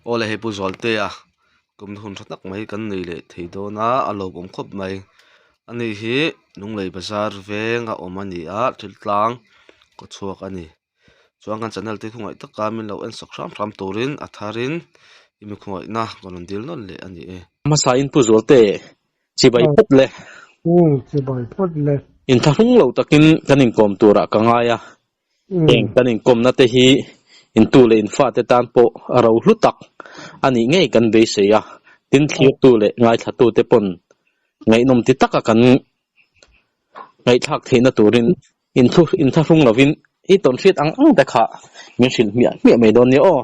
Aw le hei Pu Zualtea kum hun tha tak mai kan nei leh thei dawn a a lawmawm khawp mai ani hi Lunglei bazar veng a awm a ni a thil tlang kaw chhuak a ni chuan kan channel te khawngaih taka min lo en sak hram hram turin a tharin i mi khawngaihna ka rawn dil nawn leh a ni e. Hmasa in Pu Zualte chibai phawt le. Umm chibai phawt le. Inthlahrung lo takin kan inkawm turah ka ngai a, Heng kan inkawmna te hi intu leh infate tan pawh a ro hlu tak a nih ngei kan beisei a, tin thlirtu leh ngaithlatute pawn ngaihnawm ti taka kan ngaihthlak theihna turin inthu inthlahrung lovin i tawnhriat ang ang te kha min hrilh hmiah hmiah mai dawn nia aw.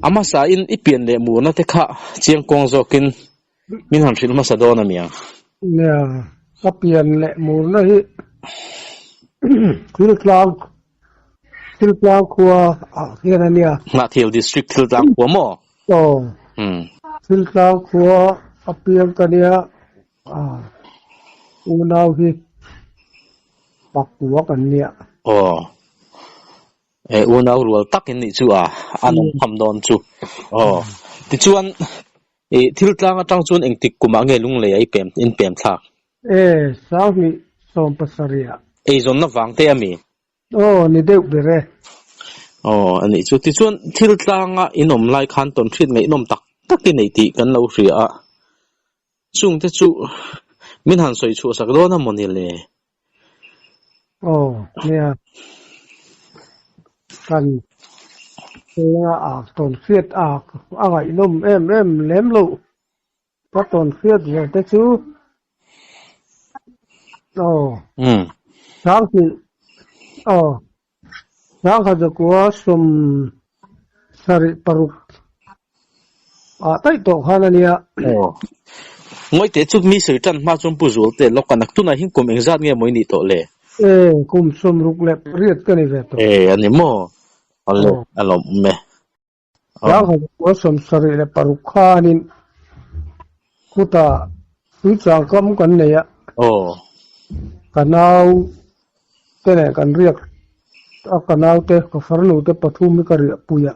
A hmasain i pian leh murna te kha chiangkuang zawkin min han hrilh hmasa dawn a mi ang? Nia, ka pian leh murna hi Thiltlang, Thiltlang khua ah hian a nia. Hnahthial District Thiltlang khua maw? Aw. Thiltlang khua a piang ka nia, unau hi pakua kan nia. Aw. E unau rual tak in nih chu a, a nawm tham dawn chu. Aw. Tichuan, i thil tlang atang chuan engtik kumah nge lunglei a i pem, in pem thlak? E, Sanghnih sawmpasarih ah. Eizawnna vang te a mi? Aw, ni deuh ber e. Aw, a nih chu. Tichuan, thil tlanga in awm lai khan tawnhriat ngaihnawm tak tak i nei tih kan lo hria a. Chungte chu min han sawi chhuah sak dawn a maw ni le? Aw, nia. Kan chhunga ak tawn hriat ak a ngaihnawm em em lem loh. Ka tawn hriat ve te chu aw Sanghnih aw Sangha zakua sawm sarih paruk ah daih tawh khan a nia. Aw. Ngawite chu mi sawi tan hma chuan Pu Zualte lawk a nak tunah hian kum engzat nge maw i nih tawh le? E, kum sawmruk leh pariat ka ni ve tawh. E, a ni maw? Awle, a lawmawm e. Sangha zakua sawm sarih leh paruk khanin khutah tuichangkam kan nei a. Aw. Ka nau te leh kan riak a ka naute ka farnu te pathum hi ka riah pui a.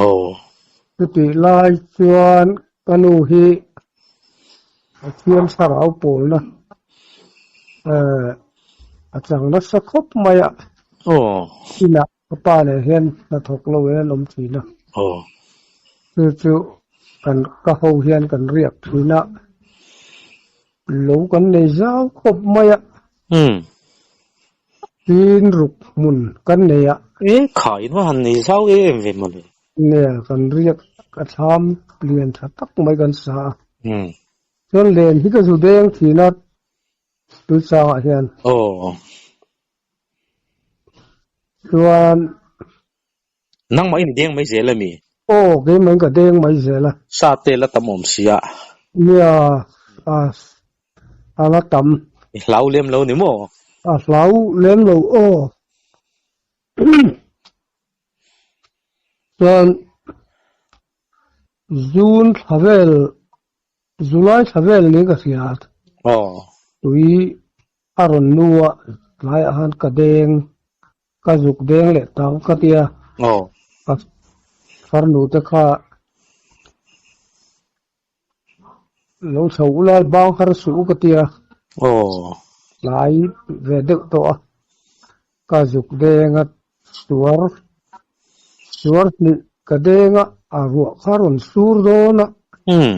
Aw. Chutih lai chuan ka nu hi Pathian thlarau pawlna eh a chang nasa khawp mai a. Aw. Inah ka pa nen hian hnathawk lo in an awm thin a. Aw. Chu chu kan ka ho hian kan riak thin a. Lo kan nei zau khawp mai a. Umm. Tin ruk hmun kan nei a. E khai in va han nei zau em em ve mawle. Nia kan riak a thlam lian tha tak mai kan sa a. Umm. Chuan len hi ka zu deng thin a tuichangah hian. Aw. Chuan. Nangmah in deng mai zel a mi? Aw, keimah in ka deng mai zel a. Sa te la tam awm sia. Nia, a a la tam. I hlau lem lo ni maw? A hlau lem lo aw. Chuan June thla vel, July thla vel niin ka hria. Aw. Tui a rawn nu a, tlaiah khan ka deng. Ka zuk deng leh tak ka tia. Aw. Ka farnu te kha lo chho ulai bang har suh u ka tia. Aw. Tlai ve deuh tawh a. Ka zuk deng a suar suar hnih ka deng a, a ruah kha rawn sur dawn a. Umm.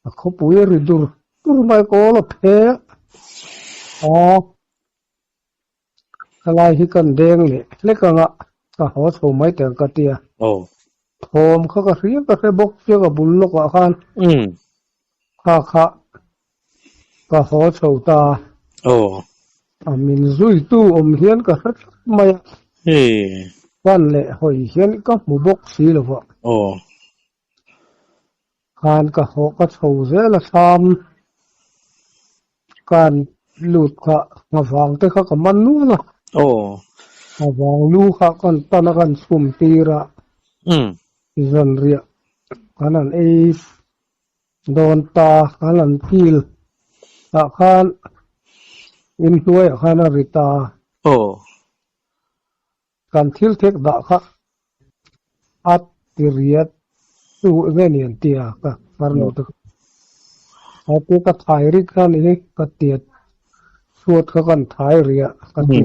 A khawpui a ri dur dur mai kawl a phe a. Aw. Helai hi kan deng leh hlek ang a, ka haw chho mai teh ang ka ti a. Aw. Thawm kha ka hria ka hre bawk sia ka bul lawkah khan. Umm. Kha kha ka haw chho ta a. Aw. A min zuitu awm hian ka hre tlat mai a. Hee. Pan leh hawi hian ka hmu bawk si lo va. Aw. Khan ka haw ka chho zel a thlam kan lut kha nghavang te kha ka man nual a. Aw. Nghavang lu kha kan tan a kan chhum tir a. Umm. Zanriah kan han ei dawn ta kan han kil tah khan inhnuaiah khan a ri ta. Aw. Kan thil thek dah kha a. Tiriat chu enge ni an ti a ka farnu te kha. A te ka thai ri kha ni hi ka tiat chhuat kha kan thai ri a ka ti.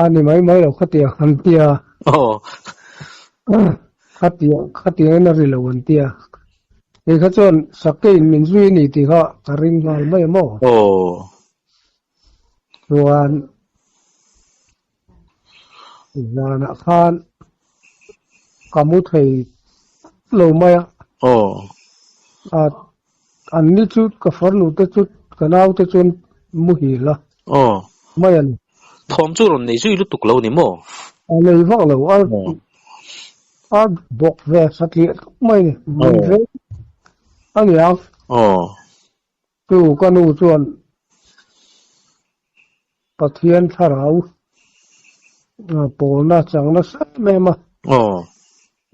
A ni mai mai lo kha tiang an ti a. Kha tiang kha tiang in a ri lo an ti a. Kei kha chuan sakei in min zui a ni tih kha ka ring nghal mai a maw? Chuan Zanah khan ka mu thei lo mai a. Aw. A an ni chu ka farnu te chu ka nau te chuan muhil a. Aw. Mai a ni. Thawm chu rawn nei zui lutuk lo ni maw? A nei vak lo a. A bawk ve satliah tak mai ni. Min veng a niang. Aw. Chu ka nu chuan Pathian thlarau pawlna chang nasa em em a.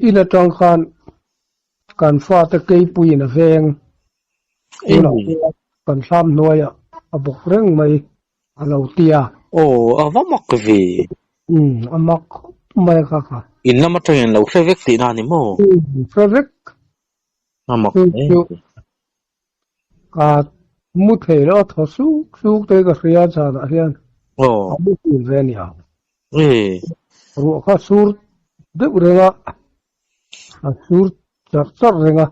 In atang khan kan fate keipuiin a veng tunah pawh kan hlam hnuaiah a bawk reng mai a lo ti a. Aw, a va mak ve. Umm, a mak khawp mai a kha kha. In lam atangin lo hre vek tihna a ni maw? Umm, hre vek. A mak hle. Ka mu thei lo a thaw suk suk te ka hria zanah hian a mu hil ve ania. Ruah kha sur deuh reng a, a sur charh charh reng a.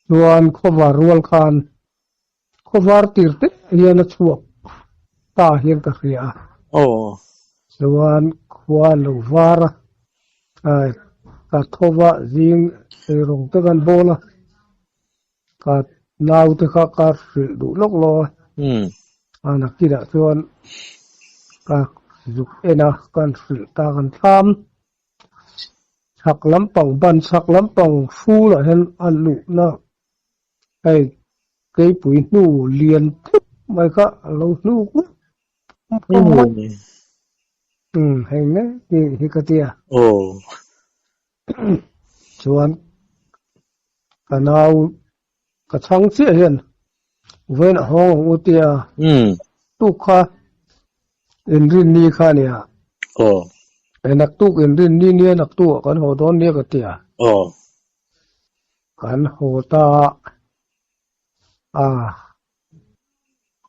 Chuan khawvar rual khan khawvar tir te hian a chhuak ta hian ka hria a. Chuan khua lo var a, ka thawva zing eirawng te kan bawl a. Ka naute kha ka hrilh duh lawk lawk a, a nakinah chuan ka zuk en a, kan hrilh ta kan thlam. Chhak lampang ban chhak lampang hrulah hian a luhna hei keipui hnu lian theuh mai kha a lo hnuk vek mai. Hei mek hi ka ti a. Chuan ka nau ka chhang chiah hian vawiin a hawng ang u tia tuk kha inrinni kha a nia. E naktuk inrinni nia naktuk ah kan haw dawn nia ka tia. Kan haw ta a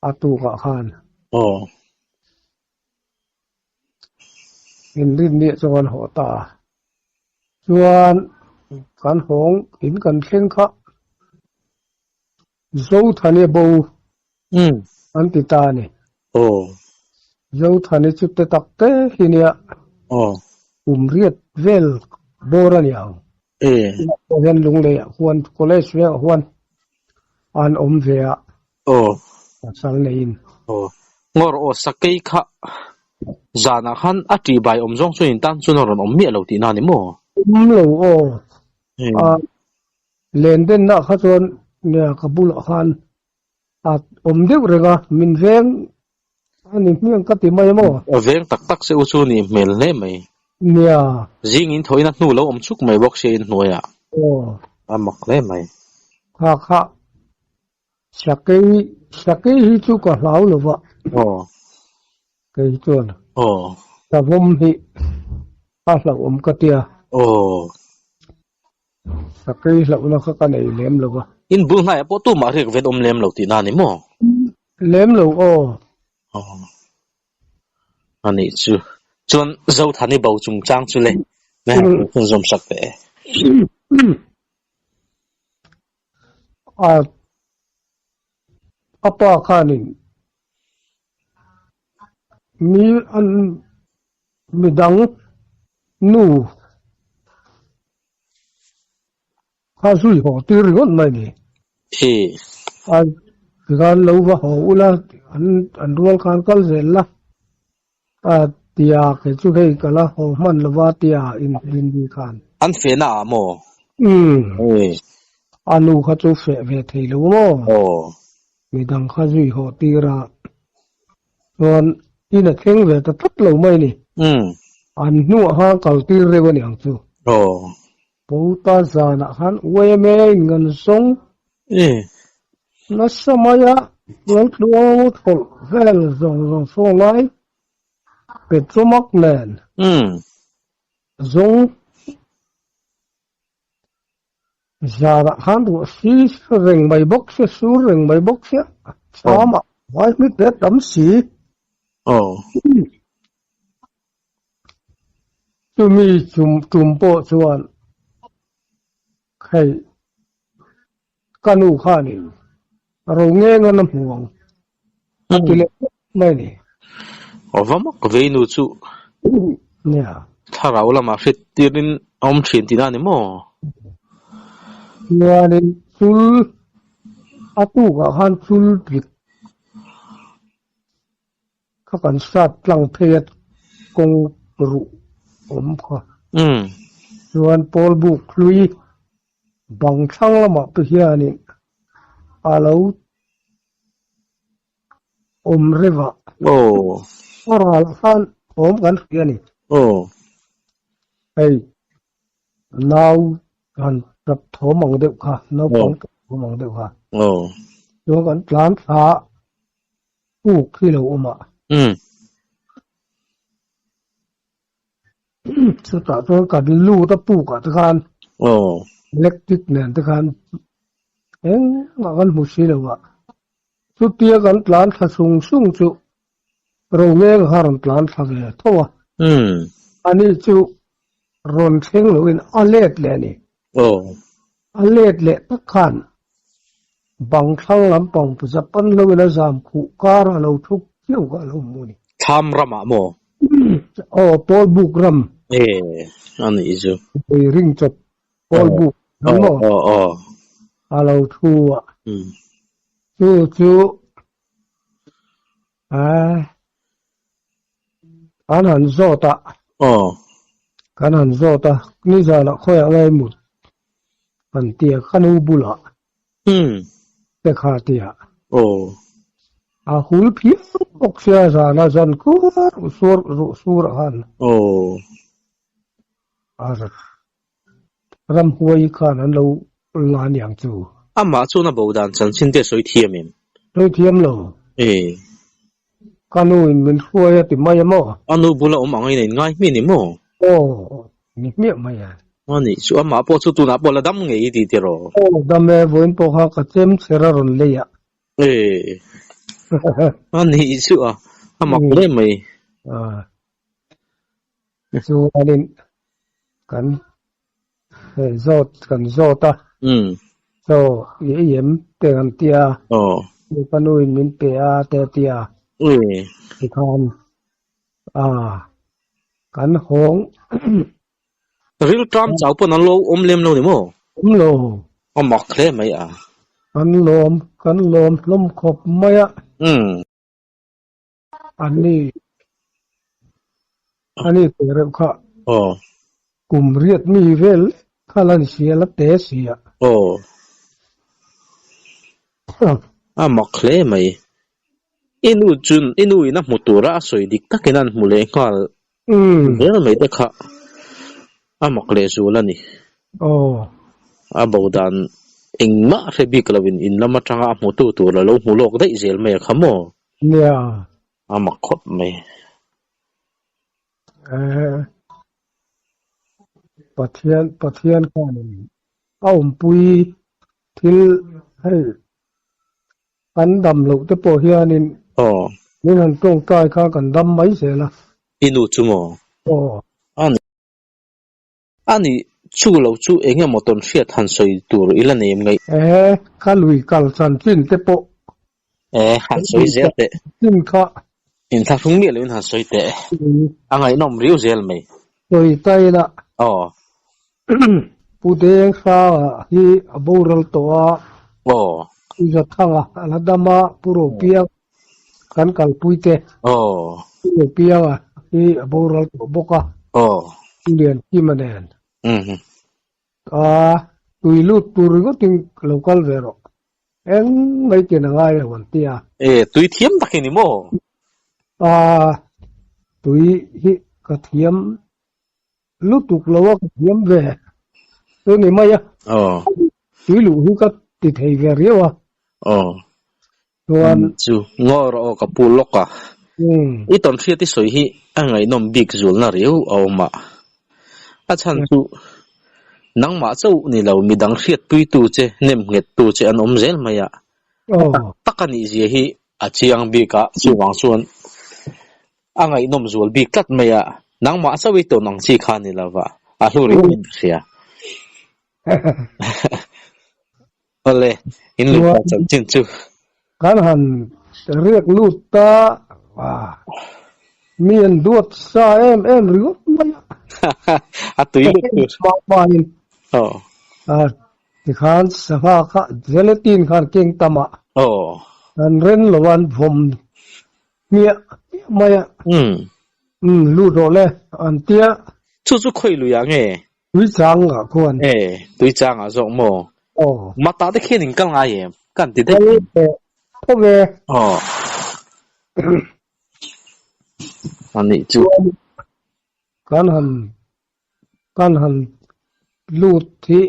a tukah khan. Inrinni ah chuan kan haw ta a. Chuan kan hawng in kan thleng kha Zothani bo an ti ta a ni. Zothani chu te tak te hi nia kum riat vel bawr a ni ang. Tunah pawh hian Lunglei ah huan college vengah huan an awm ve a. Pasal neiin. Ngawr aw sakei kha zanah khan a ṭih bai awm zawng chuan in tan chuan a rawn awm miah lo tihna a ni maw? Awm lo aw. A len denna kha chuan nia ka bulah khan a awm deuh reng a, min veng a ni hmiang ka ti mai maw? A veng tak tak che u chu nih hmel hle mai. Nia. Zing in thawhin a hnu lo awm chuk mai bawk sia in hnuaiah. A mak hle mai. Kha kha Sakei, sakei hi chu ka hlau lo va. Aw. Kei chuan. Aw. Savawm hi a hlauhawm ka tia. Aw. Sakei hlauhna kha ka nei lem lo va. In bul hnaiah pawh tumah riak vet awm lem lo tihna a ni maw? Lem lo aw. Aw. A nih chu. Chuan Zothani bo chungchang chu le. Hun zawm sak teh e. A a pa khanin mi an midang nu kha zui haw tir ringawt mai ni. A tikhan lo va haw ula an an rual khan kal zel la a tia kei chu hei ka la haw hman lova tia in rinni khan. An fehna ah maw? Umm. A nu kha chu feh ve thei lo maw? Aw. Midang kha zui haw tir a. Chuan in a thleng ve ta tlat lo mai ni. Umm. An hnuah khan kal tir reuh a ni ang chu. Aw. Pota zanah khan UMA in ngan zawng nasa mai a, Laltluang thawlh vel zawng zawng saw lai Petromax nen zawng. Zanah khan ruah si reng mai bawk sia, sur reng mai bawk sia, thlama vai hmit ve tam si. Chumi tum pawh chuan hei ka nu khanin ro ngeng a na hmu ang a ti leh tawp mai a ni. Aw va mak vei nu chu. Nia. Thlarau lamah hriat tirin a awm thin tihna a ni maw? Chuanin chul a tukah khan chul dik Kha kan sat tlang phei a kawng ruh awm kha. Chuan pawl buk hlui bang thlang lamah te hianin a lo awm reuh a. A ral khan awm kan hria a ni. Hei nau han tap thawm ang deuh kha, naupang tap thawm ang deuh kha. Chuan kan tlan thla a. Puk hi lo awm a. Chutah chuan kan lut a puk ah te khan electric nen te khan engmah kan hmu si lo a. Chutia kan tlan thla sung sung chu Rongeng kha rawn tlan thla ve tho a. Ani chu rawn thleng loin a let leh a ni. A let leh tak khan bang thlang lampang Japan lo in a zam khuh kar a lo thuk chiau kha a lo hmu a ni. Thlam ramah maw? Aw, Pawl buk ram. E, a nih chu. Ei ring chawp Pawl buk ram maw? Aw, aw. A lo thu a. Chu chu Kan han zawt a. Aw. Kan han zawt a, nizanah khawiah nge i mut? Kan ti a, ka nu bulah. Umm. Te kha a ti a. Aw. A hul phian bawk sia zana zan kur sur ruh sur ah khan. Aw. A ramhuai khan an lo la aniang chu. Amah chuan a bo dan chanchin te sawi thiam em? Sawi thiam lo. E. Ka nu in min hruai a ti mai a maw? A nu bula awm ang in a inngai hmiah ni maw? Aw, ni hmiah mai e. A nih chu amah pawh chu tunah pawh la dam ngei i ti tiraw? Aw, dam e, vawiin pawh kha ka chem chher a rawn lei a. E. A nih chu a, a mak hle mai. Chuanin kan zawt kan zawt a. Chaw i ei em te kan ti a. Ka nu in min pe a te a ti a. Tikhan a kan hawng. Rilṭam chau pawn an lo awm lem lo ni maw? Awm lo. A mak hle mai a. Kan lawm kan lawm hlawm khawp mai a. Ani ani te reuh kha kum riat mi vel kha la ni sia la te sia. Aw a mak hle mai. I nu chun i nu in a hmu tura a sawi dik takin an hmu leh nghal zel mai te kha a mak leh zul a ni. A bo dan engmah hre bik loin in lam atanga a hmutu tur a lo hmu lawk daih zel mai a kha maw? Nia. A mak khawp mai. Eh, Pathian, Pathian khanin a awmpui thil hei kan dam loh te pawh hianin Aw. min han tawngtai kha kan dam mai zel a. I nu chu maw? Aw. A ni. A ni, chu lo chu eng emaw tawn hriat han sawi tur i la nei em ngaih? E, ka lui kal chanchin te pawh. E, han sawi zel teh. Chanchin kha. Inthlahrung miah loin han sawi teh. A ngaihnawm riau zel mai. Sawi ta ila. Aw. Pu Deng Hranga hi a boral tawh a. Aw. Pu Zathanga a la dam a, Pu Ropiang kan kalpui te. Aw. Pu Ropianga hi a boral tawh bawk a. Aw. Pu Liankima nen. Mhm. A tui lut tur ringawtin lo kal ve rawh. Eng mai tin a ngai lo an ti a. E, tui thiam tak i ni maw? A, tui hi ka thiam lutuk lo a ka thiam ve. Chu ni mai a. Aw. Tui luh hi ka ti thei ve riau a. Aw. Chuan. Chu ngaw rawh aw ka pu lawk a. I tawn hriat i sawi hi a ngaihnawm bik zulna riau a awm a. A chhan chu Nangmah chauh ni lo midang hriatpuitu che, nemnghettu che an awm zel mai a. A tak tak a nih zia hi a chiang bik a, chuvang chuan a ngaihnawm zual bik tlat mai a. Nangmah chauh i tawn ang chi kha ni lova, a hlu rih in ka hria. Awle, in lui ta chanchin chu. Kan han riak lut ta a, mi an duat sa em em ringawt mai a. A tui lut tur. Mahmain. Aw. Tikhan sangha kha gelatin khan keng tam a. Aw. An ren lo an vawm hmiah hmiah mai a. Umm. Umm lut rawh le an tia. Chu chu khawi lui ah nge? Tui chang ah khuan. E, tui chang ah zawk maw? Aw. Mata te khian in kal ngai em? Kan ti daih. Kal e, tho ve. Aw. Anih chu. Kan han kan han lut hi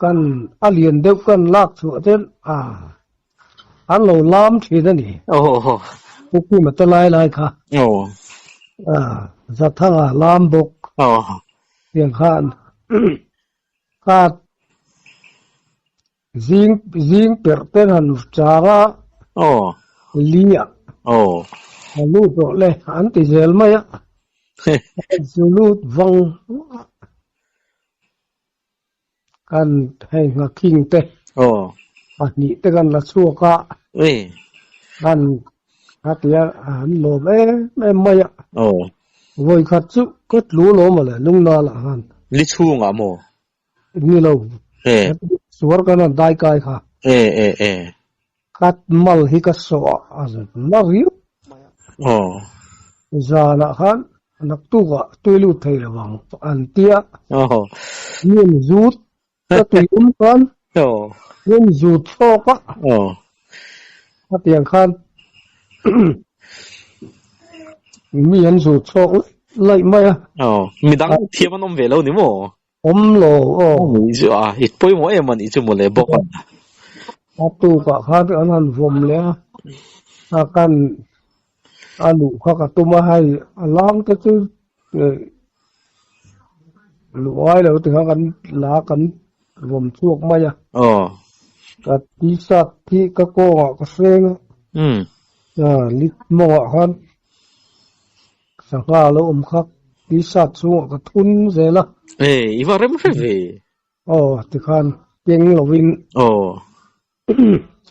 kan a lian deuh kan lak chhuah ten a an lo lam thin a ni. Aw. Pukima te lai lai kha. Aw. A Zathanga lam bawk. Aw. Tiang khan kha zing zing perh ten han chang a. Aw. Li ah. Aw. A lut rawh le an ti zel mai a. Zu lut vang vang a. Kan hei nghakhing te. Aw. Pahnih te kan la chhuak a. Ui. Kan khatia an lawm em em mai a. Aw. Vawi khat chu ka tlu lawm a le lungnal ah khan. Li chhungah maw? Ni lo. E. Suar kan han dai kai kha. E e e. Ka mal hi ka sawh a, a na riau mai a. Aw. Zanah khan naktukah tui lut thei lo ang an ti a. Aw. Hnim zut ka tui awm khan Aw. hnim zut thlawk a. Aw. Hetiang khan mi an zut thlawk laih mai a. Aw. Midang thiam an awm ve lo ni maw? Awm lo aw. Anih chu a, i pawimawh em anih chu mawle bawk a. A tukah khan an han vawm leh a, a kan a luh kha ka tum a, hei a lang te chu luh ngai lo ti kha kan la kan vawm chhuak mai a. Aw. Ka t-shirt hi ka kawngah ka hreng a. Umm. A lit mawngah khan Sangha lo awm kha t-shirt chhungah ka thun zel a. E, i va rem hre ve. Aw, tikhan keng lovin. Aw.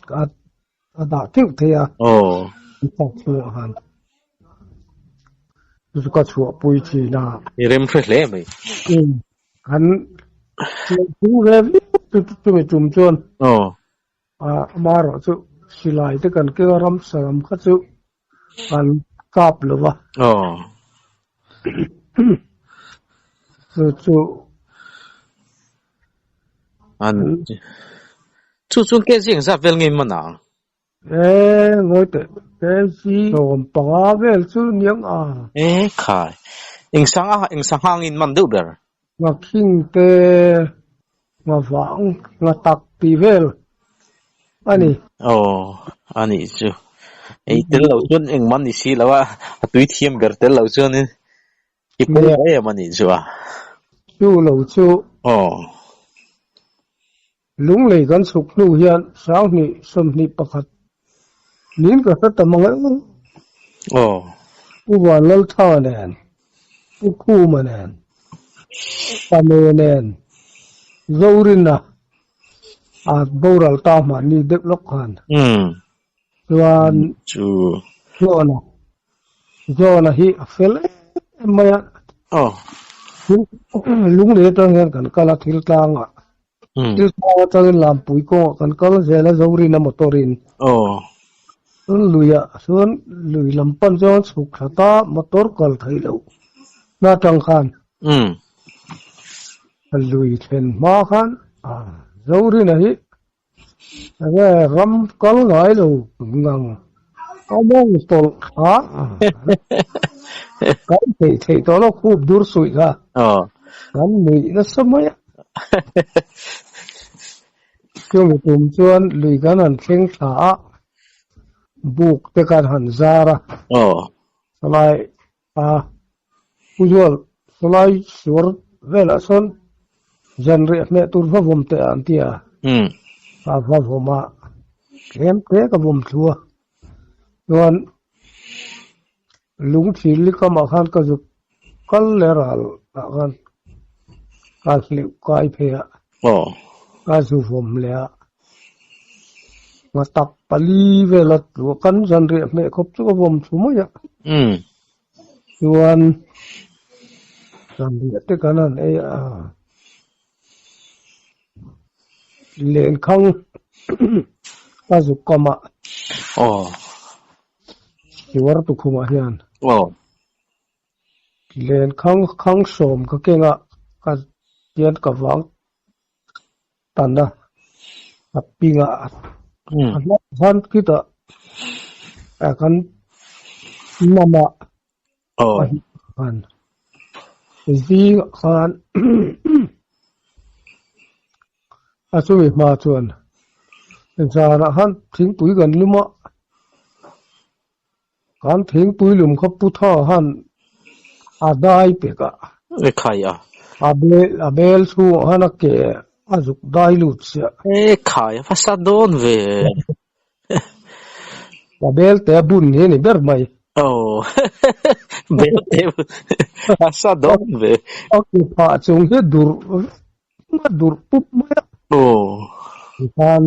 Ka a dah teuh thei a. Aw. T-shirt chhungah khan. Chu chu ka chhuahpui thin a. I rem hre hle mai. Umm, kan chhuahpui ve viau chu chumi tum chuan. Aw. Amaherawh chu silai te kan keng a, ramsa lam kha chu kan kap lo va. Aw. Chu chu. An chu chu kg engzat vel nge man ang? E ngawi teh kg 15 vel chu niang a. E khai. Eng sang a eng sangha angin man deuh ber? Nghakhing te Nghavang nghatak tih vel a ni. Aw, a nih chu. Ei tel lo chuan engmah ni si lo a, a tui thiam ber tel lo chuanin i pawimawh em a nih chu a. Chu lo chu. Aw. Lunglei kan chhuk hnu hian 20 21 nin ka hre ta mang em. Aw. Pu Vanlaltha nen, Pu Khuma nen, Pame nen, Zorina a boral ta mahni deuh lawk khan. Umm. Chuan Chu. Zawna, Zawna hi a fel em mai a. Aw. Lunglei atang hian kan kal a thil tlangah. Thil tlang atangin Lampui kawngah kan kal zel a Zorina motor in. Aw. Chuan luiah chuan lui lam pan chuan chhuk thla ta motor kal theih loh na atang khan. Lui thlen hma khan Zorina hi Enge ram kal ngai lo ngang a mawng tawlh kha kan theih theih tawh lo khup dur suih kha kan nuih nasa mai a. Chumi tum chuan lui kan han thleng thla a, buk te kan han zar a. Salai a Uzual salai suar velah sawn. Zanriah hmeh tur va vawm teh an ti a. A va vawm a, tlem te ka vawm thlu a. Chuan lungthil li kamah khan ka zuk kal leh ral ah khan ka hleuh kai phei a. Ka zu vawm leh a. Ngatak pali vel a tlu a, kan zanriah hmeh khawp chu ka vawm thlu mai a. Chuan zanriah te kan han ei a, lenkhang a zuk kam a, suar tukhumah hian lenkhang khang sawm ka keng a, ka hian ka vang tan a, a ping a, a hlauh khan khitah kan nam a, a hih khan zingah khan a chumi hma chuan zanah khan thingpui kan lum a, kan thingpui lum kha pu tha khan a dai pek a, a bel chhungah khan a ke a zuk dai lut chiah. E khai, a va sa dawn ve. A bel te a bun hi a ni ber mai. Aw, bel te a sa dawn ve. A ke phah chung hi dur a dur pup mai a. Aw. Tikhan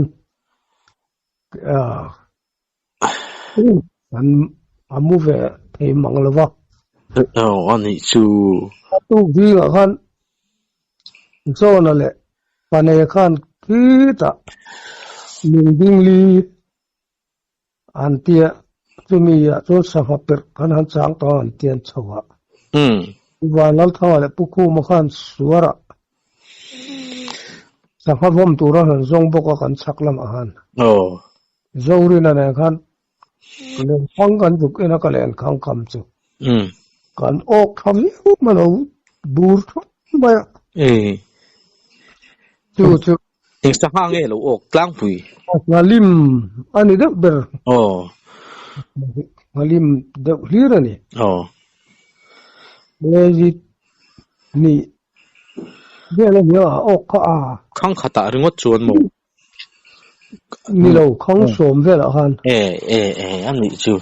an a mu ve thei mang lo va. Aw, a nih chu. A tuk zingah khan John-a leh Pane khan khitah lungding li an tia, chumi ah chuan sangha perh kan han chang tawh a an ti an chho a. Vanlalthanga leh Pu Khuma khan suarah sangha vawm tur an han zawng bawk a kan chhak lamah khan. Zorina nen khan lenkhang kan zuk en a ka lenkhang kam chu. Kan awk tha viau mai lo bur thut mai a. Chu chu. Eng sangha nge lo awk tlangpui? Nghalim a ni deuh ber. Nghalim deuh hlir a ni. Lezit ni vel a nia a awk kha a. Khang khatah ringawt chuan maw? Ni lo, khang sawm velah khan. E, e, e, a nih chu.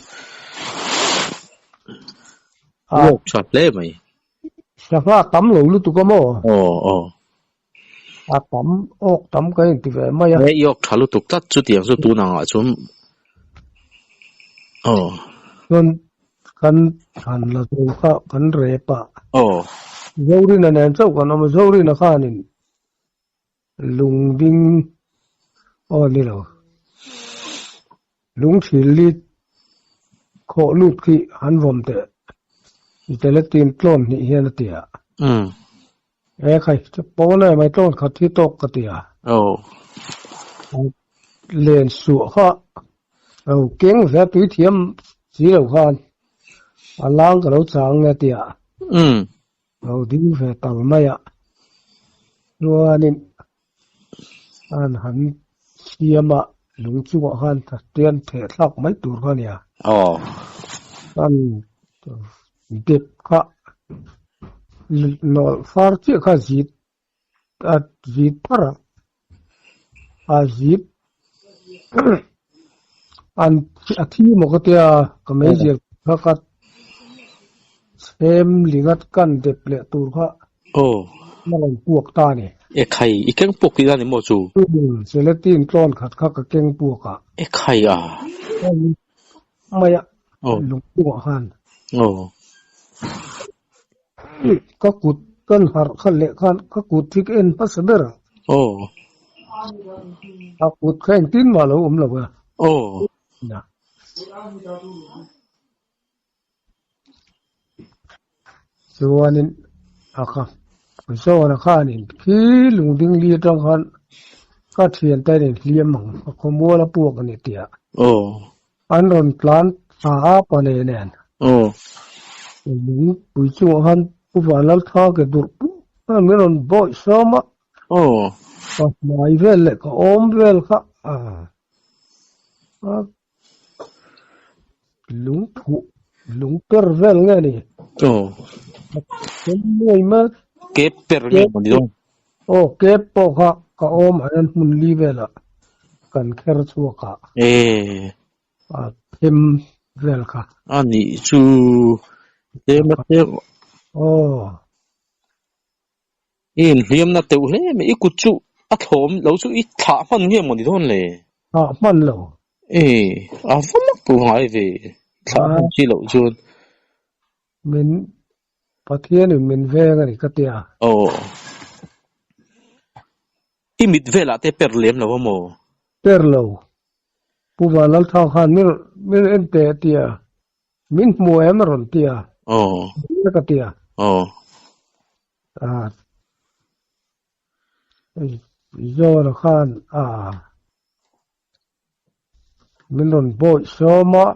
Walk tha hle mai. Sangha tam lo lutuk a maw? Aw, aw. A tam, awk tam ka inti ve mai a. E, i awk tha lutuk tlat chutiang chu tun angah chuan. Aw. Chuan kan han la zo kha kan rep a. Aw. Zorina nen chauh kan awm a, Zorina khanin Lungding aw ni lo. Lungthil li khawh lut khi han vawm teh. Gelatin tlawn hnih hian a ti a. E khai, chu pawn a emai tlawn khat hi tawk ka ti a. Len suah kha lo keng ve a tui thiam si lo khan a lang ka lo chang nge a ti a. Lo ding ve tal mai a, chuanin an han siam a, lung chungah khan tian theh thlak mai tur kha a nia. An dep kha nawlh far chiah kha zit a zit phar a, a zit an a thi maw ka tia ka meizial kha ka chhem lingat kan dep leh tur kha a rawn puak ta a ni. E khai, i keng puak tih dan ni maw chu? Gelatin tlawn khat kha ka keng puak a. E khai a. Mai a, lungchungah khan. Ka kut kan harh kha leh khan ka kut hi ka en hmasa ber a. A kut kha engtin mah lo awm lo a. Chuanin a kha Zawna khanin khi lungding li atang khan ka thiante an inhliam ang a khawmual a puak a ni tih a. An rawn tlan thla a pane nen. Lungpui chungah khan Pu Vanlaltha ke durh puk khan min rawn bawih sawm a. Ka hmai vel leh ka awm vel kha a lungphuh lungper vel nge ni. Ke per nge maw ni dawn. Aw kep pawh kha ka awm ah hian hmun li velah kan kher chhuak a. E. A them vel kha. A nih chu tlem a tlem. Aw. I inhliamna teuh hle mai. I kut chu a thlawm lo chu i thlah hman nge maw ni dawn le? Thlah hman lo. E, a va mak tur ngai ve. Thlah hman si loh chuan. Min Pathianin min veng a ni ka tia. Aw. I mit velah te per lem lo a maw? Per lo. Pu Vanlalthang khan min min en teh a tia. Min hmu em a rawn tia. Aw. Ka tia. Aw. Ah. Zawna khan a min rawn bawih sawm a,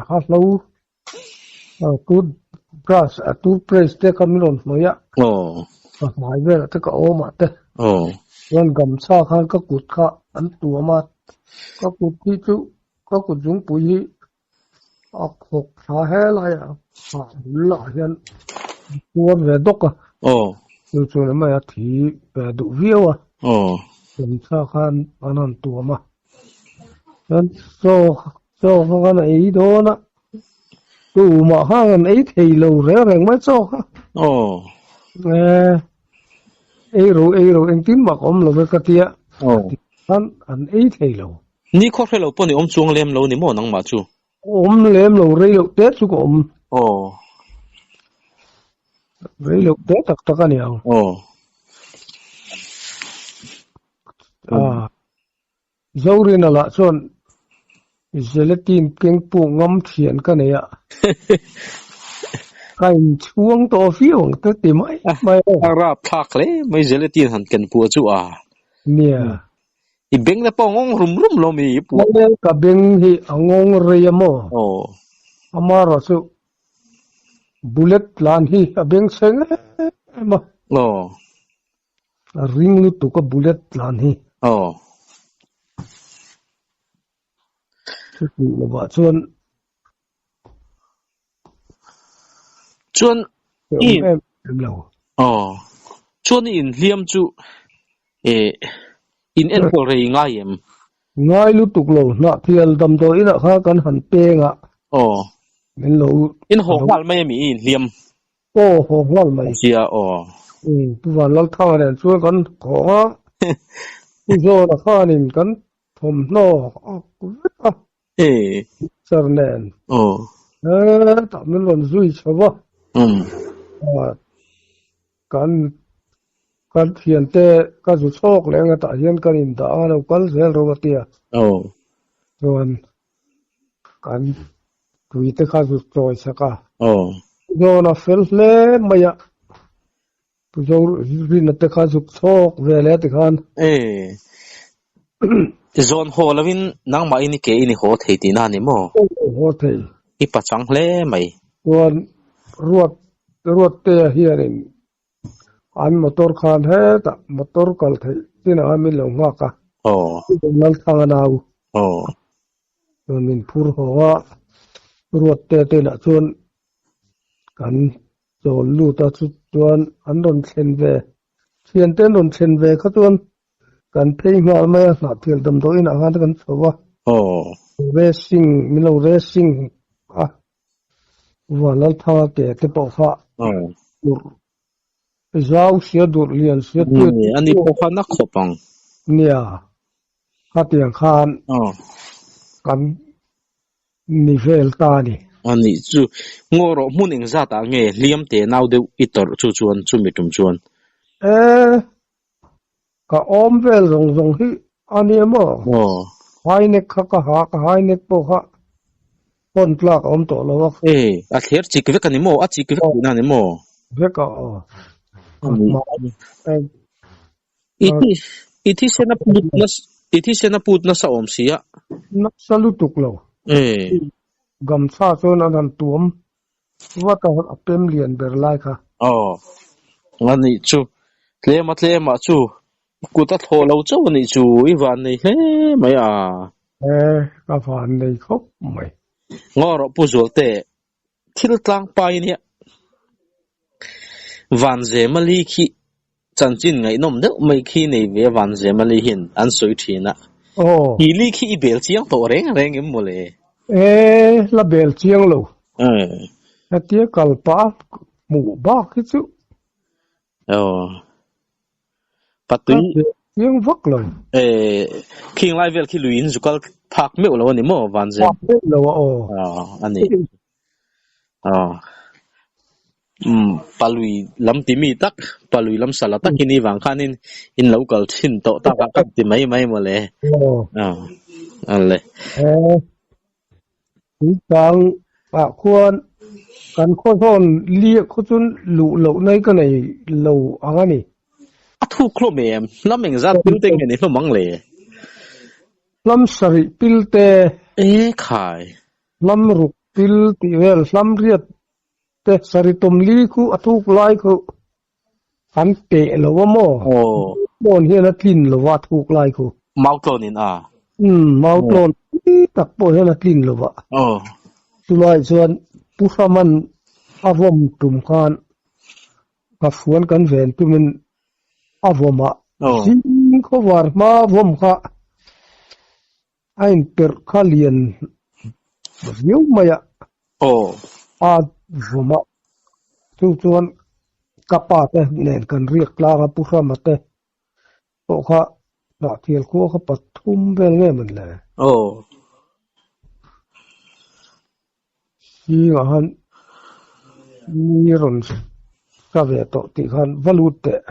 ha hlo tooth brush a toothpaste te kha min rawn hnawih a. Aw. Ka hmai velah te ka awm ah te. Aw. Chuan gamchha khan ka kut kha an tuam a, ka kut hi chu ka kut zungpui hi A khawk thla he laiah a bul ah hian a tuar ve dawk a. Aw. Chu chuan mai a thi ve duh viau a. Aw. Tumchha khan an han tuam a. Chuan chaw chaw kha kan ei dawn a. Tumah khan kan ei thei lo reng reng mai chaw kha. Aw. E ei ro ei ro engtin mah ka awm lo ve ka tia. Aw. Khan an ei thei lo. Ni khaw hre lo pawh ni awm chuang lem lo ni maw nangmah chu? Awm lem lo, rei loh te chu ka awm. Aw. Rei loh te tak tak a ni ang. Aw. Ah. Zorina lah chuan gelatin keng puk ngam thian ka nei a. Ka inchhuang tawh viau ang te ti mai mai a. A rapthlak hle mai gelatin han ken puah chu a. Nia. I beng te pawh a ngawng rum rum lo mi i puah. Awle ka beng hi a ngawng rei a maw? Aw. Amarawh chu bullet tlan hi a beng chheng em a. Aw. A ring lutuk a bullet tlan hi. Aw. Chutih lovah chuan. Chuan i em em lo. Aw. Chuan i inhliam chu eh in enkawl rei ngai em? Ngai lutuk lo Hnahthial damdawi inah kha kan han peng a. Aw. Min lo In haw nghal mai ami i inhliam? Aw haw nghal mai. Sia aw. Um Pu Vanlalthanga nen chuan kan hawng a. Pu Zawna khanin kan thawmhnaw a vek a. E. Sir nen. Aw. Hetah min rawn zui chho va. Um. Kan kan thiante ka zu chhawk leh ang hetah hian kan indah ang a lo kal zel ro a tia. Aw. Chuan kan tui te kha zu chawi sak a. Aw. Zawn a fel hle mai a. Pu Zorina te kha zuk chhawk ve leh a tikhan. E. Zawn haw lovin nangmahin i ke in i haw thei tihna a ni maw? Aw, haw thei. I pachang hle mai. Chuan Ruat Ruattea hianin an motor khan hetah motor kal theih chinah khan min lo nghak a. Aw. Lalthanga nau. Aw. Chuan min phur hawng a, Ruattea te inah chuan kan chawl lut a, chu chuan an rawn thlen ve, thiante an rawn thlen ve kha chuan kan phei nghal mai a, Hnahthial damdawi inah khan kan chho a, racing min lo racing a, Vanlalthanga ke te pawh kha durh zau sia durh lian sia tuai ani pawh kha na khawp ang. Nia, khatiang khan kan Ni vel ta a ni. A nih chu, ngaw rawh hmun engzat ah nge hliam te nau deuh i tawrh chu chuan chumi tum chuan? E, ka awm vel zawng zawng hi a nia maw? Aw. Hainek kha ka ha, ka hainek pawh kha hawn tlak a awm tawh lo a. E, a thler chik vek a ni maw? A chik vek tihna a ni maw? Vek a, aw. A nih chu. I thi, i thisen a put nasa, i thisen a put nasa awm si a. Nasa lutuk lo. E. Gamchha chuan an han tuam vat a, a pem lian ber lai kha. Aw, a nih chu. Tlema tlema chu i kut a thlawh lo chauh a nih chu, i van nei hle mai a. E, ka van nei khawp mai. Ngaw rawh Pu Zualte, thil tlangpai nia. Vanzema li khi. Chanchin ngaihnawm deuh mai khi nei ve Vanzemali hian an sawi thin a. Aw. Hili khi i bel chiang tawh reng reng em mawle? E, la bel chiang lo. Hetia kal pah hmuh bak hi chu. Aw. Patui. Ka bel chiang vak lo. E, khing lai vel khi lui in zu kal phak meuh lo a ni maw Vanzem? Phak meuh lo a aw. Aw, a ni. Aw. Umm palui lam ti mi tak, palui lam sala takin i vang khanin in lo kal thin tawh tak a kan ti mai mai mawle. Aw. Aw. Ale. Eh. Tuitang ah khuan kan khaw zawn liah khaw chun luh loh nai ka nei lo ang a ni. A thuk hlawm em? Lam engzat pil te nge ni hlawm ang le? Lam sarih pil te. E khai. Hlam ruk pil tih vel hlam riat te sarih tum li khu a thuk lai khu an teh lo a maw? Aw. Tlawn hian a tlin lo a thuk lai khu. Mau tlawn in a. Umm mau tlawn tak pawh hian a tlin lo a. Aw. Chulai chuan Pu Hraman a vawm tum khan ka fuan kan ven tumin a vawm a. Zing khawvar hma vawm kha A inperh kha lian viau mai a. Aw. A vawm a. Chu chuan ka pa te nen kan riak tlang a, Pu Hrama te pawh kha Hnahtial khua kha pathum vel nge mawn le? Aw. Zingah khan mi rawn sa ve tawh tih khan va lut teh.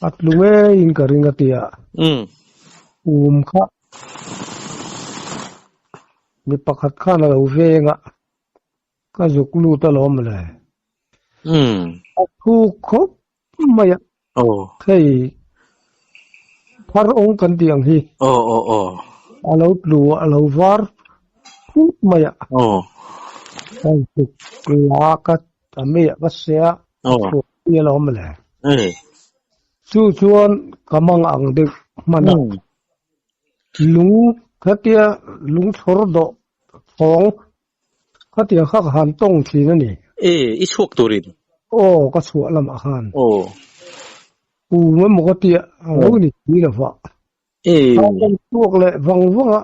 A tlu ngeiin ka ring a ti a. Um kha mi pakhat khan a lo veng a, ka zuk lut alawm le. A thu khawp mai a. Hei phar awng kan tih ang hi. A lo tlu a, a lo var phut mai a. Ka zuk la ka a meiah ka se a, a chhuah pui alawm le. Chu chuan ka mang ang deuh hman a, lung khatia lung chhawr dawh thawng khatia kha ka han tawng thin a ni. E, i chhuak turin? Aw, ka chhuah lamah khan. Aw. Kum emaw ka tia, a lo ni si lo va. E. Ka kan chhuak leh vang vang a,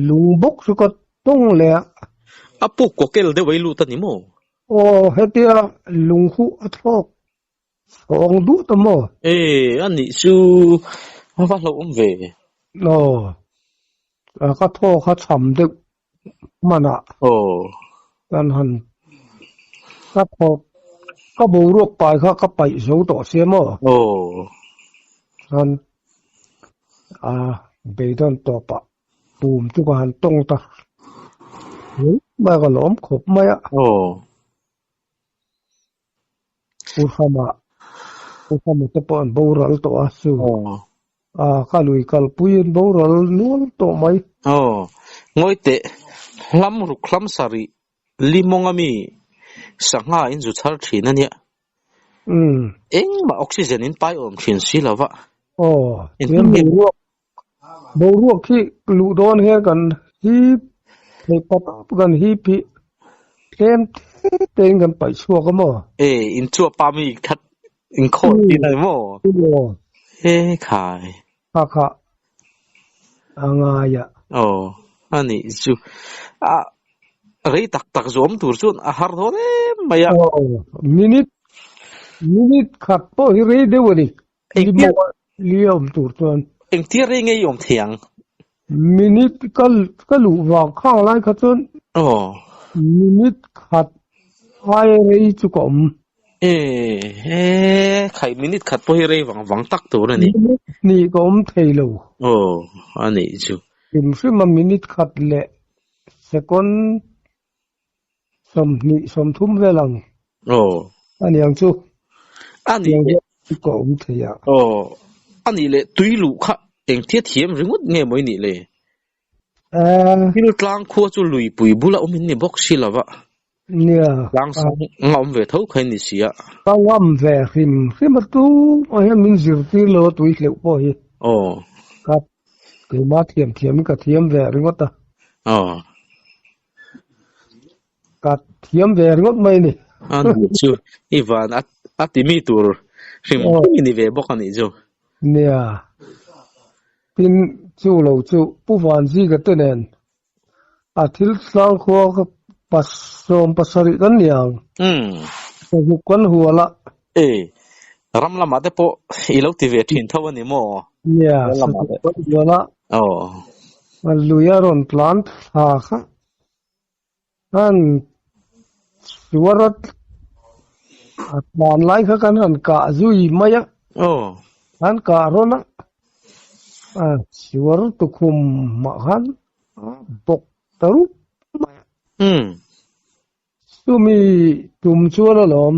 lung bawk chu ka tawng leh a. A puk kawkel deuh ei lut a ni maw? Aw, hetia lung huh a thlawk chhawng duh ta maw? E, a nih chu a va hlauhawm ve. Aw, ka thaw kha cham deuh hman ah. Aw. Kan han ka thaw ka boruak pai kha ka paih zo tawh sia maw? Aw. Chuan a beidawn tawpah pum chu ka han tawng ta hle mai a, ka lawm khawp mai a. Aw. Pu Hrama, Pu Hrama te pawh an boral tawh a chu. Aw. A ka lui kalpui an boral nual tawh mai. Aw. Ngawi teh, hlam ruk hlam sarih limawng ami sangha in zu chhar thin a nia. Umm. Engmah oxygen in pai awm thin si lo va. Aw, tiang boruak Boruak hi luh dawn hian kan hip theih pa tawp kan hip hi tlem te tein kan paih chhuak a maw? E, in chuah pa mi khat in khawh tih na ni maw? Aw. E khai. Kha kha a ngai a. Aw, a nih chu. A rei tak tak zawm tur chuan a har dawn em mai a. Aw, minute minute khat pawh hi rei deuh a ni. Engtia Li awm tur chuan. Engtia rei nge i awm thei ang? Minute ka ka luh vang khang lai kha chuan Aw. Minute khat aia rei chu ka awm. E he khai minute khat pawh hi rei vang vang tak tur a ni. Minute hnih ka awm thei lo. Aw a nih chu. Hrim hrim a minute khat leh second 20 30 vel ang. Aw. A ni ang chu. A nih leh. Ka awm thei a. Aw. A nih leh tui luh kha engthia thiam ringawt nge maw i nih le? Thil tlang khua chu luipui bula awm in ni bawk si lo va. Nia. Tlang sang nga awm ve tho kha in ni si a. Ka ngam ve hrim hrim a tumah hian min zirtir lo a tui hleuh pawh hi. Aw. Ka keimah thiam thiam in ka thiam ve ringawt a. Aw. Ka thiam ve ringawt mai ni. A ni chu i van a a ti mi tur Hrim hrim i ni ve bawk a nih chu. Nia. Tin, chu lo chu Pu Vanzika te nen a thil tlang khua kha pasawm pasarih kan ni ang. Sazuk kan hual a. E, ram lamah te pawh i lo ti ve thin tho a ni maw? Nia, sazuk kan hual a. Aw. Lui a rawn tlan thla kha. Han suar a a tlan lai kha kan han kah zui mai a. Aw. Kan kah rawn a. A suar tukhum mah khan a bawk ta rup mai a. Umm. Chumi tum chuan alawm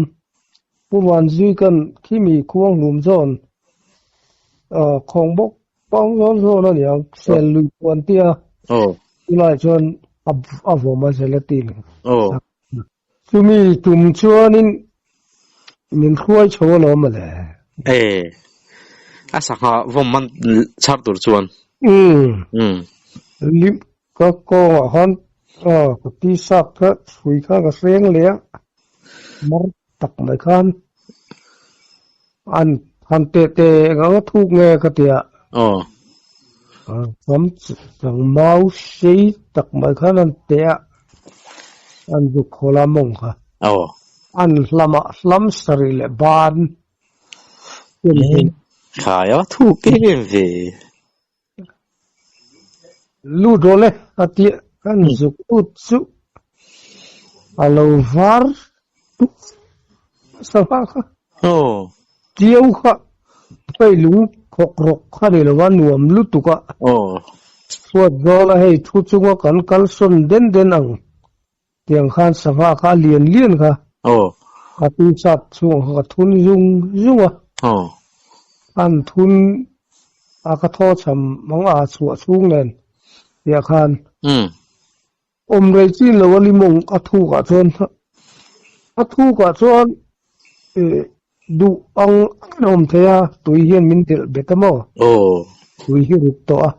Pu Vanzui kan khimi khuang hlum zawn khawng bawk pang zawn zawn a niang sel lui puan tia chulai chuan a vawm a gelatin chumi tum chuanin min hruai chho alawm a le. E a sangha vawm man chhar tur chuan. Umm. Ka kawngah khan ka t-shirt kha hrui kha ka hreng leh a, mar tak mai khan an han teh teh eng anga thuk nge ka ti a. Sam chang mau sei tak mai khan an teh a, an zuk khawl a mawng kha. An hlamah hlam sarih leh ban. Khai a thuk em em ve. Lut rawh le a tih kan zuk lut chu a lo var tuk sangha kha. Tiau kha hei lung khawk rawk kha ni lova nuam lutuk a. Chhuat zawla hei thu chunga kan kal sawn den den ang tiang khan sangha kha a lian lian kha ka t-shirt chhungah kha ka thun zung zung a, an thun a ka thaw cham ang a chhuah chhung nen tih ah khan awm rei chin lo a limawng a thuk ah chuan a thuk ah chuan duh ang angin a awm thei a tui hian min delh bet a maw tui hi ruk tawh a.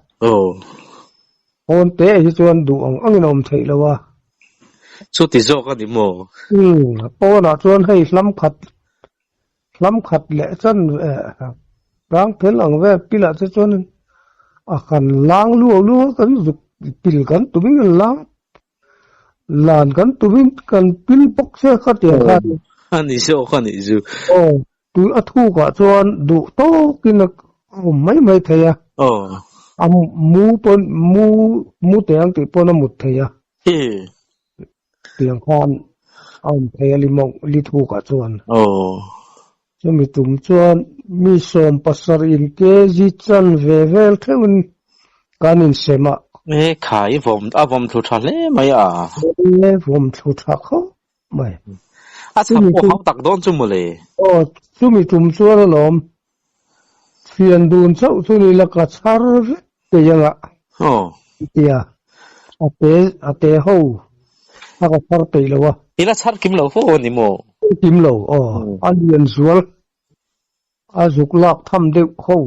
Pawn te hi chuan duh ang angin a awm theih lo a. Chuti zawk a ni maw? Umm, pawnah chuan hei hlam khat, hlam khat leh chan rang phel ang vel pilah te chuan a kan lang luau luau a, kan zuk pil kan tumin kan lang, lan kan tumin kan pil bawk che kha tiang khan. A ni zawk a nih chu. Aw, Tui a thukah chuan duh tawkin a awm mai mai thei a. A mu pawn mu mu teh ang tih pawn a mut thei a. Tiang khan a awm thei a limawk li thukah chuan. Chumi tum chuan mi sawm pasarih in kg chan ve vel theuhin kan insem a. E khai vawm a vawm thlu tha hle mai a. E vawm thlu tha khawp mai. A chhak pawh hau tak dawn chu mawle. Aw, chumi tum chuan alawm. Thian dun chauh chu ni la ka chhar vek thei anga. Aw. Tia, a te a te ho a ka chhar peih lo a. I la chhar kim lo fo a ni maw? Kim lo, aw. A lian zual a zuk lak tham deuh ho.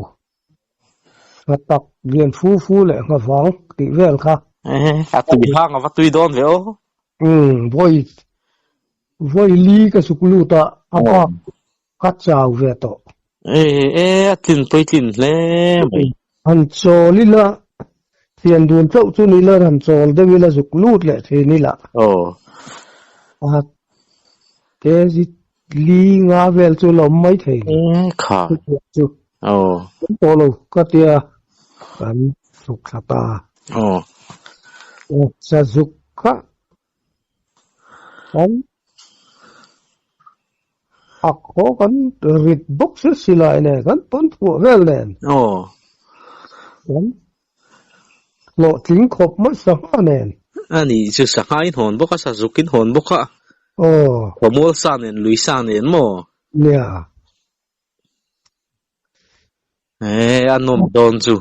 Ngha tak lian fu fu leh ngha vang tih vel kha. A tui hang a va tui dawn ve aw. Umm vawi vawi li ka zuk lut a a bak ka chau ve tawh. E e a tlin pawi tlin hle mai. Han chawl ila thian dun chauh chu ni ila han chawl deuh ila zuk lut leh thin ila. Aw. A te Li nga vel chu la awm mai thei. E kha. Chu. Aw. Kan tawh lo ka tia kan zuk thla ta. Aw. Sa zuk kha kan ak haw kan rit bawk si silai nen kan pawn phuah vel nen. Aw. Kan Hlawhtling khawp mai sangha nen. A ni chu sangha in hawn bawk a, sazuk in hawn bawk a. Aw. Khawmual sa nen, lui sa nen maw? Nia. E, a nawm dawn chu.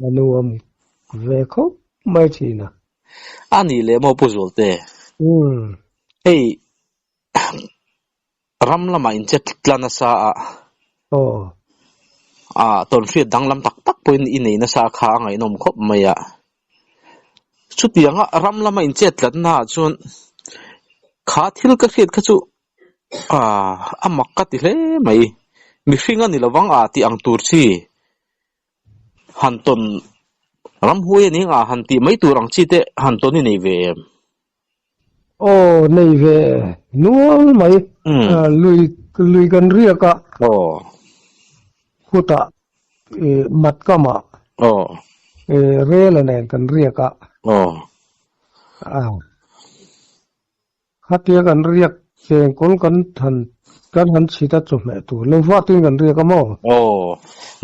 A nuam ve khawp mai thin a. A nih leh maw Pu Zualte? Umm. Hei Ram lamah in che tla nasa a. Aw. A tawnhriat danglam tak tak pawhin i nei nasa kha a ngaihnawm khawp mai a. Chutianga ram lama in chet tlatna ah chuan kha thil ka hriat kha chu a mak ka ti hle mai. Mihring a ni lovang a tih ang tur chi han tawn ramhuai a ni ang a han tih mai tur ang chi te han tawn i nei ve em? Aw nei ve nual mai lui lui kan riak a khutah mat kamah rel a nen kan riak a khatia kan riak chengkawl kan han kan han chhit a chawhmeh tur lo vatin kan riak a maw? Aw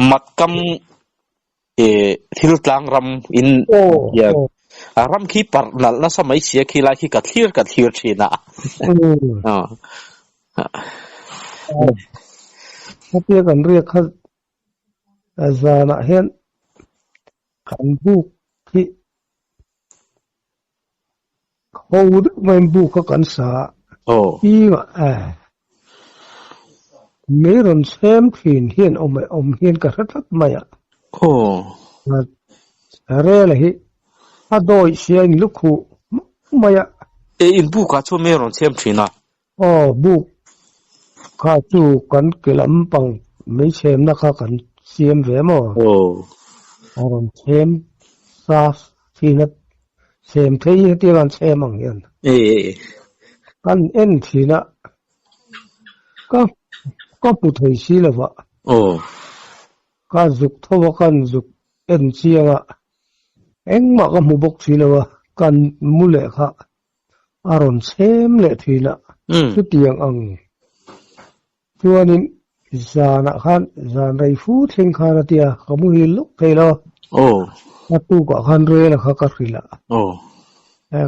mat kam thil tlang ram in hian a ram khi parh nalh nasa mai sia khi lai khi ka thlir ka thlir thin a. Khatia kan riak kha zanah hian kan buk hi ho deuh maiin buk kha kan sa a. Chingah mei rawn chhem thin hian awm awm hian ka hre tlat mai a. Rela hi a dawi sia in lukhuh mai a. E in bukah chuan mei rawn chhem thin a. Aw buk kha chu kan ke lampang mei chhemna kha kan siam ve maw? A rawn chhem sa thin a, chhem thei hetiang an chhem ang hian. Kan en thin a, ka ka hmu thei si lo va. Ka zuk tho a, kan zuk en chiang a, engmah ka hmu bawk si lo a, kan mu leh kha a rawn chhem leh thin a, chutiang ang chuanin zanah khan zan rei fu thleng khan a tia ka muhil lawk thei lo, a tukah khan rel a kha ka hrilh a,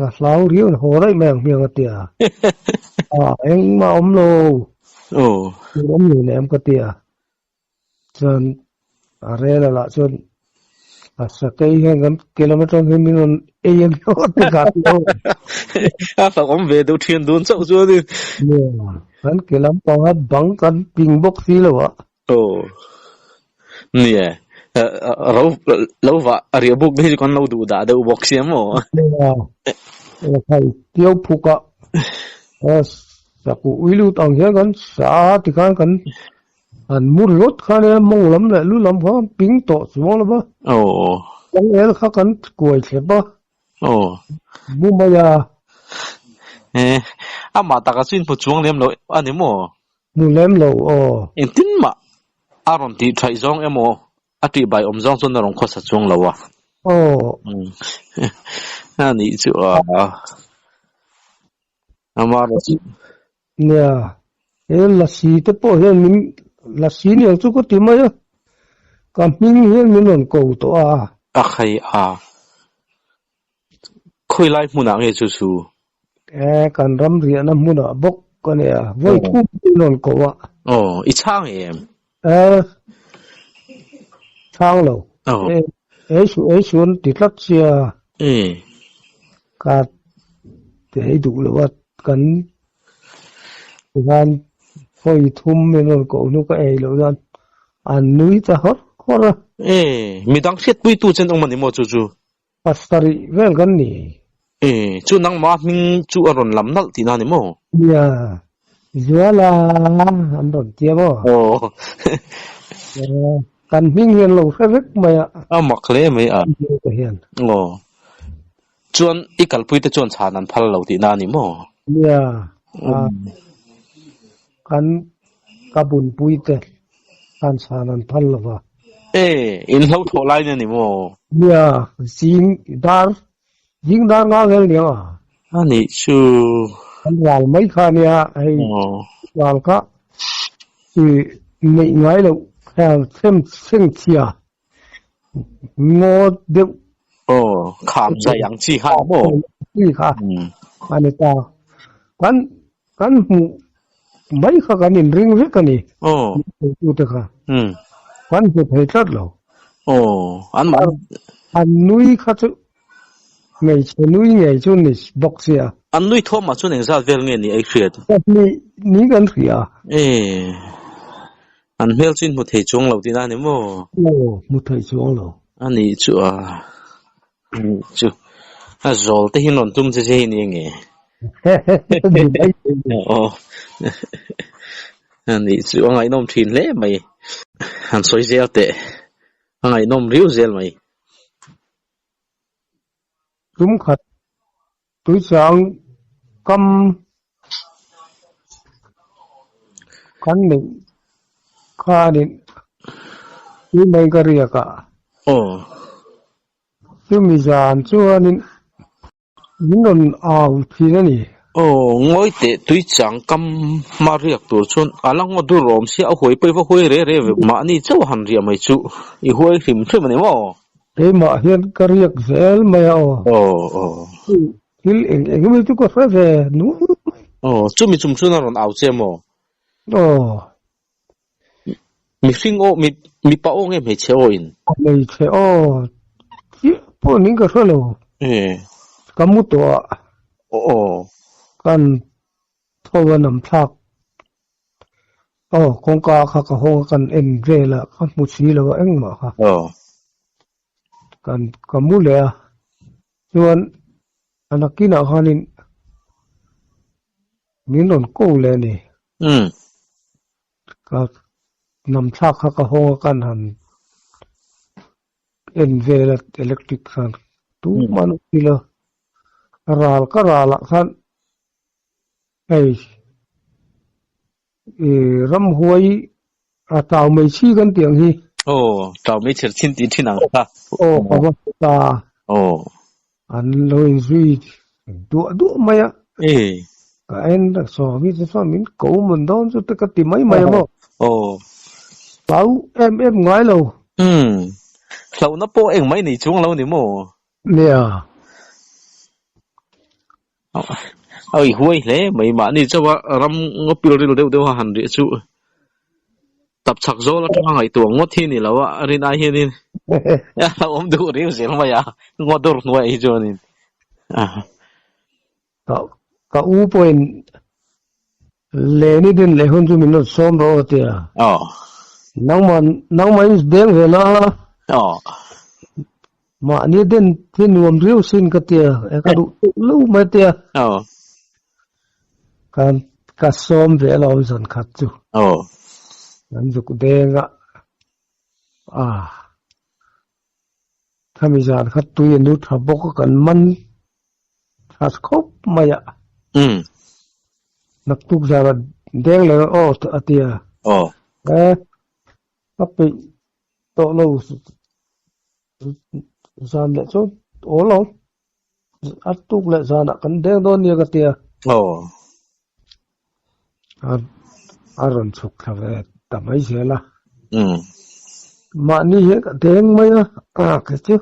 ka hlau riau in haw daih mai ang hmiang a tia, engmah awm lo, awm lo nem ka tia. Chuan a rel a lah chuan a sakei hian kan ke lam atang hian min rawn ei a nia ti kha a lo. A hlauhawm ve deuh thian dun chauh chuan in. Nia, kan ke lam panga bang kan ping bawk si lo a. Aw. Nia, ro lo vah a riah buk hi chu kan lo duh dah deuh bawk sia maw. Nia, khai tiau phuk a sakuh ui lut ang hian kan sa tikhan kan An mu ringawt kha nia mawng lam leh lu lam kha an ping tawh chuang lo va. Aw. Kawng el kha kan kuai thlep a. Aw. Mu mai a. Eh, amah taka chu in hmu chuang lem lo a ni maw? Hmu lem lo, aw. Engtin mah a rawn tih thaih zawng emaw a tih bai awm zawng chuan a rawn khawsa chuang lo a. Aw. A nih chu a. Amah erawh chu. Nia, he lasi te pawh hian min lasi niang chu ka ti mai a, ka hming hian min rawn ko tawh a. A khai a, khawi lai hmunah nge chu chu? E, kan ram riahna hmunah bawk a nia, vawi thum min rawn ko a. Aw, i chhang em? E, chhang lo. E, ei suh ei suh an ti tlat sia. E. Ka ei duh lo a, kan Tihian hawi thum min rawn koh hnu ka ei loh chuan an nui ta hawr hawr a. E, midang hriatpuitu chen awm a ni maw chu chu? Pasarih vel kan ni. E, chu nangmah hming chu a rawn lam nalh tihna a ni maw? Nia, Zuala an rawn tia maw? Aw. Kan hming hian lo hre vek mai a. A mak hle mai a. Hian. Aw. Chuan i kalpui te chuan chhan an phal lo tihna a ni maw? Nia, kan ka bunpui te khan chhan an phal lo va. E, in hlo thawh lai nia ni maw? Nia, zing dar, zing dar nga vel nia. A nih chu. Kan ral mai kha nia, hei ral kha i neih ngai loh kha them chhengchhia Ngaw deuh. Aw, kham zai ang chi kha maw? Chi kha a ni ta. Kan kan hmuh mai kha kan inring vek a ni. Aw. Tute kha. Kan hmu thei tlat lo. Aw, an mah. An nui kha chu hmeichhe nui ngei chu ni bawk sia. An nui thuamah chuan engzat vel nge ni ei hriat? Pahnih ni kan hria. E. An hmel chu in hmu thei chuang lo tihna a ni maw? Aw, hmu thei chuang lo. A nih chu a, a nih chu. A zawl te hi rawn tum che che hi ni nge? Aw. Anih chu a ngaihnawm thin hle mai. Han sawi zel teh. A ngaihnawm riau zel mai. Tum khat tuichang kam kan neih khanin tui mai ka riak a. Aw. Chumi zan chuanin Min rawn au thin a ni. Aw, ngawi teh tui chang kam hma riak tur chuan a la ngaw dur awm sia, a huai pawh i va huai re re ve, mahni chauh a han riah mai chu i huai hrim hrim a ni maw? Keimah hian ka riak zel mai a aw. Aw, aw. Thil eng eng emaw chu ka hre ve nual mai. Aw, chumi chung chuan a rawn au che maw? Aw. Mihring aw, mi, mipa aw nge hmeichhe aw in? Hmeichhe aw chiah pawh ning ka hre lo. Ka mu tawh a. Aw. Kan tho a nam thlak. Aw, kawngka kha ka hawng a kan en vel a, ka hmu si lo a engmah kha. Aw. Kan, ka mu leh a. Chuan a nakinah khanin min rawn ko leh a ni. Umm. Ka nam thlak kha ka hawng a kan han en vel a electric khan tumah an awm lo ral ka ral ah khan hei ih ramhuai a tau mai chhi kan tih ang hi. Aw tau mai chher chin tih thin ang kha. Aw ka va hmu ta. Aw. An lo inzui duah duah mai a. Ee. Ka en a sawmi te chuan min ko mawn dawn chu te ka ti mai mai a maw. Aw. Hlau em em ngai lo. Umm. Hlauhna pawh engmah i nei chuang lo ni maw? Nia. A i huai hle mai mahni chauha ram ngaw pil ril deuh deuha han riah chu tap chhak zawl atanga ngaihtuah ngawt hi ni lo a rin ai hianin a hlauhawm duh riau zel mai a ngaw dur hnuaiah hi chuanin. Ka u pawhin Leni din leh hun chu min rawn sawm rawh aw tia. Aw. Nangmah nangmah in deng ve la. Aw. Mahni den hi nuam riau sin ka tia e ka duh teuh lo mai tia. Aw. Kan ka sawm ve alawm zan khat chu. Aw. Kan zuk deng a. Ah. Khami zan kha tui a nu tha bawk a kan man tha khawp mai a. Umm. Naktuk zan a deng leh aw a ti a. Aw. E ka peih tawh lo zan leh chu aw lo a tuk leh zanah kan deng dawn nia ka ti a. Aw. A a rawn chhuk thla ve ta mai zel a. Umm. Mahni hian ka deng mai a, a kei chu.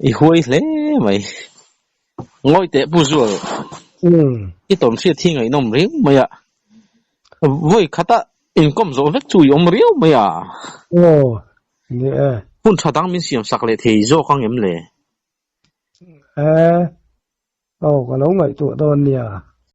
I huai hle mai. Ngawi teh Pu Zual. Umm. I tawn hriat hi ngaihnawm riau mai a. Vawi khata inkawm zawh vek chu i awm riau mai a. Aw, ni e. Hun tha dang min siam sak leh thei zawk ang em le? E, aw ka lo ngaihtuah dawn nia.